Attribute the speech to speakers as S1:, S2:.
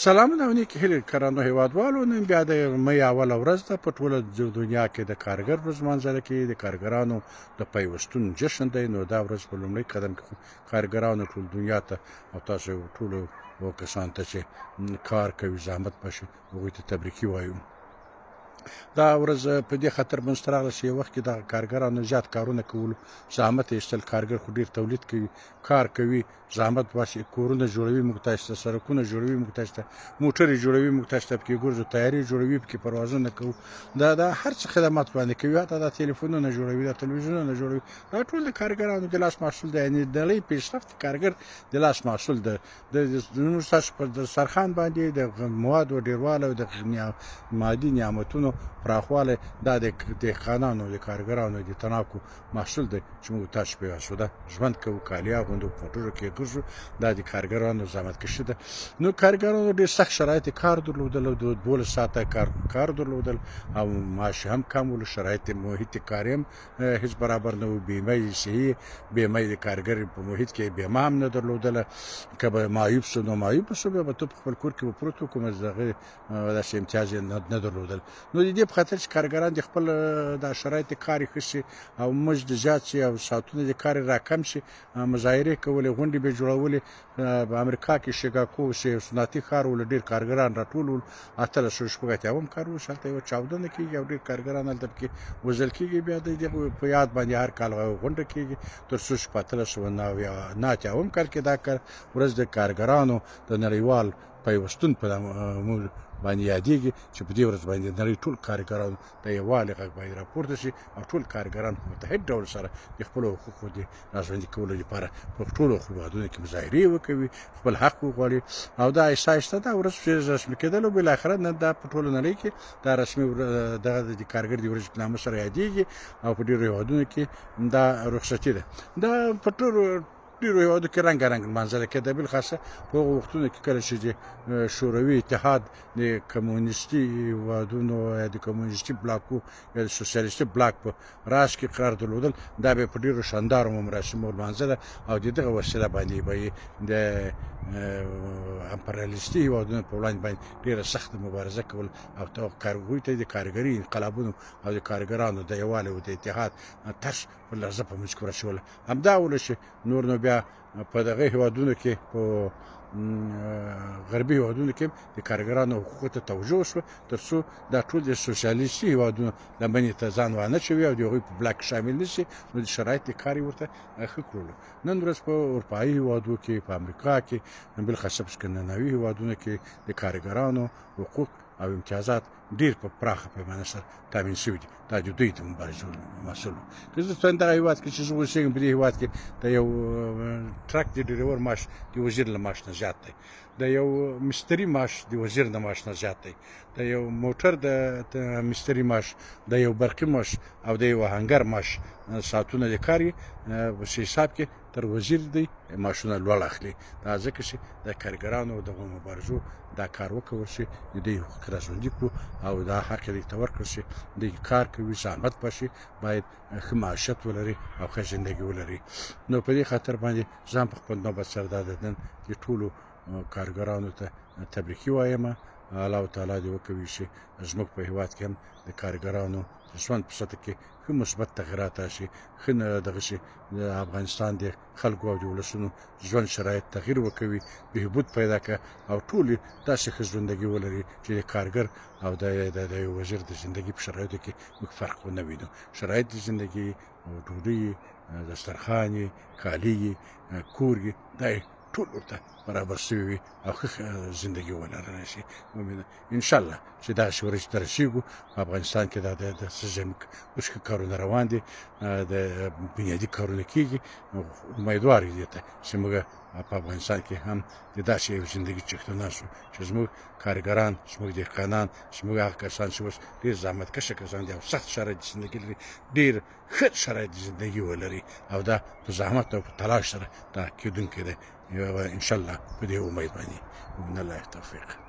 S1: سلامونه او نیکې هیلې کرانو هیوادوالو. نن بیا د مې اوله ورځ ده. په ټوله دنیا کې د کارګر ورځ لمانځل کېږي، د کارګرانو د پیوستون جشن دی. نو دا ورځ په لومړي قدم کې کارګرانو ټول دنیا ته او تاسو ټولو کسان ته چې کار کوي، زحمت باسي، هغوی ته تبریکي وایو. دا ورځ په دې خاطر منځ ته راغله چې یو وخت کې دغه کارګرانو زیات کارونه کولو، زحمت یې ایستل. کارګر خو ډېر تولید کوي، کار کوي، زحمت باسي، کورونه جوړوي موږ تاسو ته، سړکونه جوړوي موږ تاسو ته، موټرې جوړوي موږ تاسو ته، پکې ګرځو، طیارې جوړوي، پکې پروازونه کوو، دا هر څه خدمات وړاندې کوي، حتی دا تلیفونونه جوړوي، دا تلویزیونونه جوړوي. دا ټول د کارګرانو د لاس محصول دی، یعنې د نړۍ پیشرفت کارګر د لاس محصول دی. د زموږ تاسو پر دسترخوان باندې د موادو ډېروالی او د مادي نعمتونو پراخوالی دا د دهقانانو، د کارګرانو د تناکو محصول دی چې موږ تاسو په آسوده ژوند کوو، کالي اغوندو، په موټرو کې ګرځو. دا د کارګرانو زحمتکشي ده. نو کارګرانو ډېر سخت شرایط کار درلودل او د 12 ساعته کار درلودل او معاش هم کم ول، شرایط محیط کاري هم هیڅ برابر نه و. بیمه یې صحي بیمه د کارګر په محیط کې بیمه هم نه درلودله. که به معیوب شو نو معیوب شو، بیا به ته په خپل کور کې به پروت و، کومه دغه داسې امتیاز یې نه درلودل. نو د دې په خاطر چې کارګران د خپل دا شرایط کار ښه شي او مزد زیات شي او ساعتونه د کار راکم شي، مظاهرې کولې، غونډې به جوړولې. په امریکا کې شیکاګو چې یو صنعتي ښار و، ډېر کارګران راټول ول. 1886 کال و چې هلته یوه چاودنه کېږي او ډېر کارګران هلته پکې وژل کېږي. بیا د دغه په یاد باندې هر کال غونډه کېږي تر څو چې په 1889 کال کې دا کار ورځ د کارګرانو د نړیوال پیوستون په باندې یادېږي چې په دې ورځ باندې د نړۍ ټول کارګرانو د یووالي غږ باید راپورته شي او ټول کارګران په متحد ډول سره د خپلو حقوقو د راژوندي کولو لپاره په ټولو هېوادونو کې مظاهرې وکوي، خپل حق وغواړي. او دا آهسته آهسته دا ورځ چې رسمي کېدل او بالاخره نن دا په ټوله نړۍ کې دا رسمي دغه د کارګر د ورځې په نامه سره یادېږي او په ډېرو هېوادونو کې دا رخصتي ده. دا په ټولو ډېرو هېوادو کې رنګارنګ لمانځل کېده، بالخاصه په هغو وختونو کې کله چې د شوروي اتحاد د کمونیستي هېوادونو یا د کمونیستي بلاکو یا د سوسیالیستي بلاک په راس کې قرار درلودل، دا به په ډېرو شاندارو مراسمو لمانځله او د دغه وسیله باندې به یې د امپریالیستي هېوادونو په وړاندې باندې ډېره سخته مبارزه کول او کارګوی ته د کارګري انقلابونو او د کارګرانو د یووالي او د اتحاد تش په لرزه په منځ کې ورسوله. همدا ول چې نور نو بیا په دغه هیوادونو کې، په غربي هیوادونو کې د کارګرانو حقوقو ته توجه وشوه تر څو دا ټول د سوسیالیستي هیوادونو لمنې ته ځان وانه چوي او د هغوی په بلاک شامل نه شي، نو د شرایط د کار یې ورته ښه کړلو. نن ورځ په اروپایي هیوادو کې، په امریکا کې، بالخصوص په سکندناوي هیوادونو کې د کارګرانو حقوق او امتیازات ډیر په پراخه پیمانه سره تامین شوي دي. دا د دوی د مبارزو محصول و. که زه ستاسو دغه هیواد کې چې زه اوسېږم، په دې هیواد کې د یو ټرک د ډریور معاش د وزیر له معاش نه زیات دی، د یو مستري معاش د وزیر د معاش نه زیات دی، د یو موټر د مستري معاش، د یو برقي معاش او د یو آهنګر معاش ساعتونه د کار یې په حساب کې تر وزیر دی معاشونه لوړ اخلي. دا ځکه چې د کارګرانو دغو مبارزو دا کار وکول شي، د دوی حقوق را ژوندي کړو او دا حق یې دوی ته ورکړل شي. دوی کار کوي، زحمت باسي، باید ښه معاشت ولري او ښه زندګي ولري. نو په دې خاطر باندې ځان په خپل نوبت سره دا د نن د ټولو کارګرانو ته تبریکي وایم. الله تعالی دې وکوي چې زموږ په هیواد کې هم د کارګرانو د ژوند په سطح کې ښه مثبت تغیرات راشي، ښه دغه شي د افغانستان د خلکو او د ولسونو ژوند شرایط تغییر وکوي، بهبود پیدا کړي او ټول داسې ښه ژوندګي ولري چې د کارګر او د یو وزیر د زندګي په شرایطو کې موږ فرق ونه وینو. شرایط د زندګي، ډوډۍ، دسترخوان، کالي، کور، دا ټول ورته برابر شوي وي او ښه زندګي ولرلی شي. ان شاء الله چې داسې ورځ ته رسېږو. په افغانستان کې دا د زموږ اوس ښه کارونه روان دي، د بنیادي کارونه کېږي. امیدوار یو دې ته چې موږ په افغانستان کې هم د داسې یو زندګي څښتنان شو چې زموږ کارګران، زموږ دهقانان، زموږ هغه کسان چې اوس ډېر زحمتکشه کسان دي او سخت شرایط زندګي لري، ډېر ښه شرایط زندګي ولري او دا په زحمت او په تلاش سره دا کېدونکی دی ان شاء الله. په دې امید باندې، وبالله توفیق.